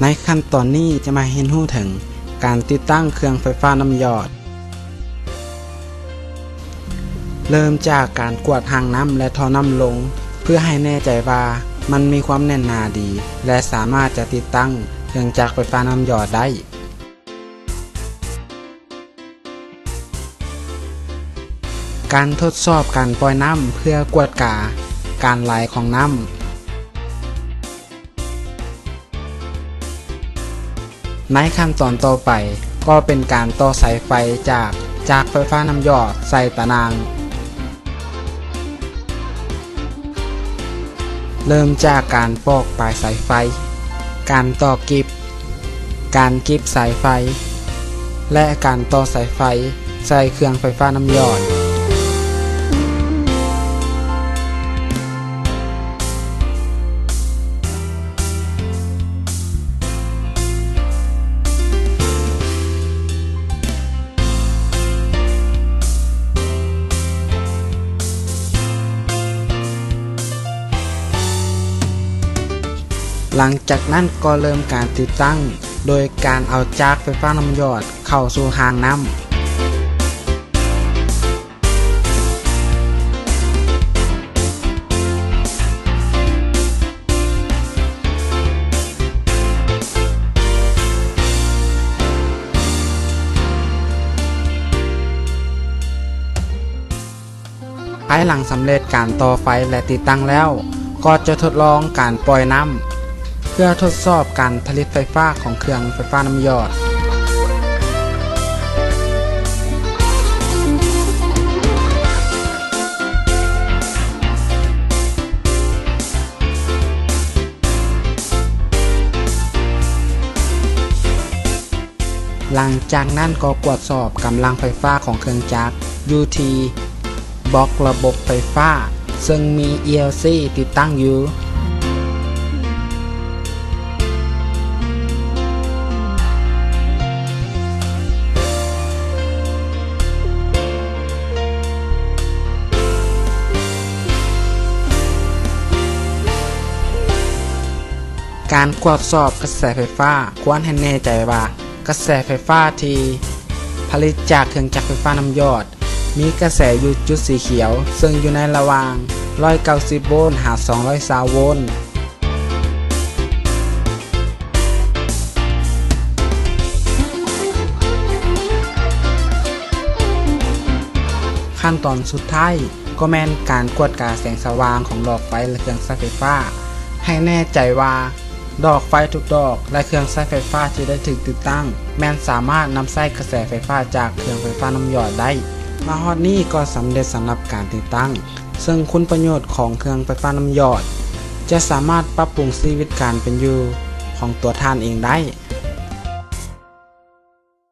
ໃນຂັ້ນຕອນນີ້ຈະມາຮຽນຮູ້ເຖິງການຕິດຕັ້ງເຄື່ອງໄຟຟ້ານ້ຳຢອດ. ເລີ່ມຈາກການກວດຮາງນ້ຳ ແລະ ທໍ່ນ້ຳລົງ ເພື່ອໃຫ້ແນ່ໃຈວ່າມັນມີຄວາມແໜ້ນໜາດີ ແລະ ສາມາດຈະຕິດຕັ້ງເຄື່ອງຈັກໄຟຟ້ານ້ຳຢອດໄດ້. ການທົດສອບການປ່ອຍນ້ຳ ເພື່ອກວດກາການໄຫຼຂອງນ້ຳ. ໃນຂັ້ນຕອນຕໍ່ໄປກໍເປັນການຕໍ່ສາຍໄຟຈາກຈັກໄຟຟ້ານ້ຳຢອດໃສ່ຕາໜ່າງ. ເລີ່ມຈາກການປອກປາຍສາຍໄຟ, ການຕໍ່ກິບ, ການກິບສາຍໄຟ ແລະ ການຕໍ່ສາຍໄຟໃສ່ເຄື່ອງໄຟຟ້ານ້ຳຢອດ. ຫຼັງຈາກນັ້ນກໍເລີ່ມການຕິດຕັ້ງ ໂດຍການເອົາຈັກໄຟຟ້ານ້ຳຢອດເຂົ້າສູ່ຮາງນ້ຳ. ພາຍຫຼັງສຳເລັດການຕໍ່ໄຟ ແລະ ຕິດຕັ້ງແລ້ວ, ກໍຈະທົດລອງການປ່ອຍນ້ຳ ເພື່ອທົດສອບການຜະລິດໄຟຟ້າຂອງເຄື່ອງໄຟຟ້ານ້ຳຢອດ. ຫຼັງຈາກນັ້ນກໍກວດສອບກຳລັງໄຟຟ້າຂອງເຄື່ອງຈັກຢູ່ທີ່ບລັອກລະບົບໄຟຟ້າ ເຊິ່ງມີ ອີ ແອລ ຊີ ຕິດຕັ້ງຢູ່. ການກວດສອບກະແສໄຟຟ້າ ຄວນໃຫ້ແນ່ໃຈວ່າກະແສໄຟຟ້າທີ່ຜະລິດຈາກເຄື່ອງຈັກໄຟຟ້ານ້ຳຢອດ ມີກະແສຢູ່ຈຸດສີຂຽວ ເຊິ່ງຢູ່ໃນລະຫວ່າງຮ້ອຍເກົ້າສິບໂວນຫາສອງຮ້ອຍຊາວໂວນ. ຂັ້ນຕອນສຸດທ້າຍກໍແມ່ນການກວດກາແສງສະຫວ່າງຂອງຫຼອດໄຟ ແລະ ເຄື່ອງໃຊ້ໄຟຟ້າ ໃຫ້ແນ່ໃຈວ່າ ດອກໄຟທຸກດອກ ແລະ ເຄື່ອງໃຊ້ໄຟຟ້າທີ່ໄດ້ຖືກຕິດຕັ້ງ ແມ່ນສາມາດນຳໃຊ້ກະແສໄຟຟ້າຈາກເຄື່ອງໄຟຟ້ານ້ຳຢອດໄດ້. ມາຮອດນີ້ກໍສຳເລັດສຳລັບການຕິດຕັ້ງ, ເຊິ່ງຄຸນປະໂຫຍດຂອງເຄື່ອງໄຟຟ້ານ້ຳຢອດ ຈະສາມາດປັບປຸງຊີວິດການເປັນຢູ່ຂອງຕົວທ່ານເອງໄດ້.